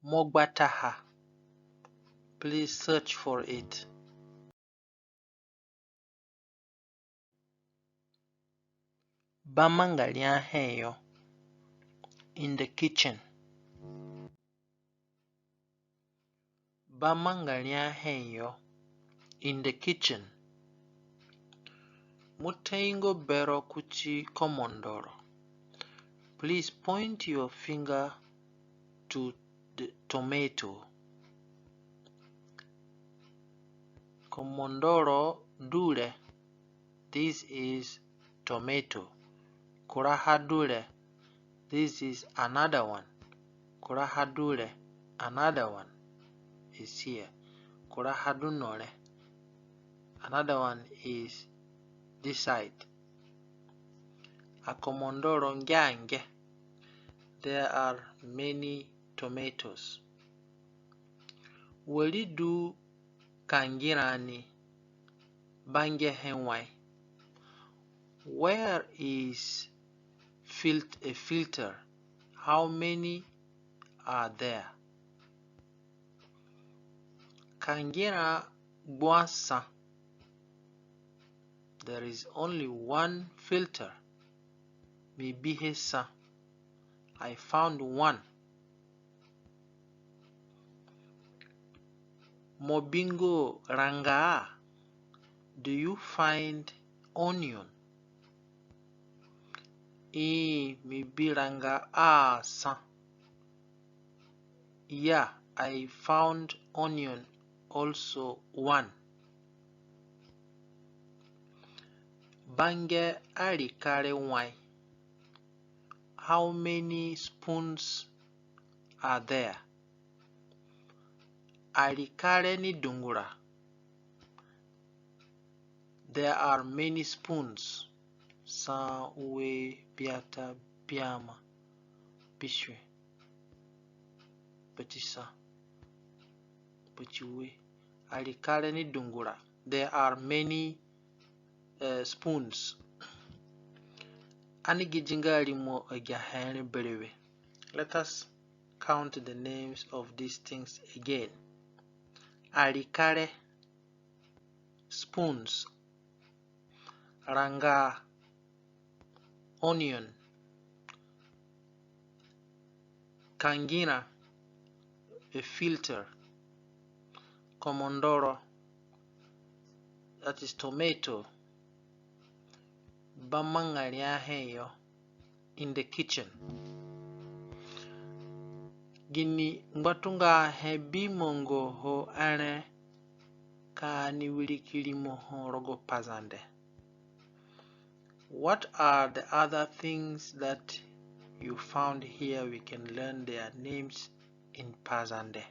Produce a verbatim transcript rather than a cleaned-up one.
Mo gbataha. Please search for it. Ba manga riahe yo. In the kitchen. Ba manga riahe yo. In the kitchen. Mo taingo bero kuti komondoro. Please point your finger to the tomato. Komondoro du re. This is tomato. Kuraha du re. This is another one. Kuraha du re. Another one is here. Kuraha du no re. Another one is this side. Akomondoro nge ange. There are many tomatoes. Wari du kangirani bangehe wai? Where is filt-, a filter? How many are there? Kangira gbua sa. There is only one filter. Mi bihe sa. I found one. Mo bingo ranga? Do you find onion? Ii, mi bi ranga a sa. Yeah, I found onion also one. Bange arikare wai? How many spoons are there? Arikare ni dungura. There are many spoons. Sa, ue, biata, biama, bisue, pati sa, pati ue. Arikare ni dungura. There are many, eh, spoons. Ani gi dinga rimo agi ahe re berewe. Let us count the names of these things again. Arikare, spoons, ranga, onion, kangira, a filter, komondoro, that is tomato, ba manga riahe yo, in the kitchen. Gini ngbatunga he bi mongo ho are ka ani wiriki rimo ho rogo Pazande? What are the other things that you found here we can learn their names in Pazande?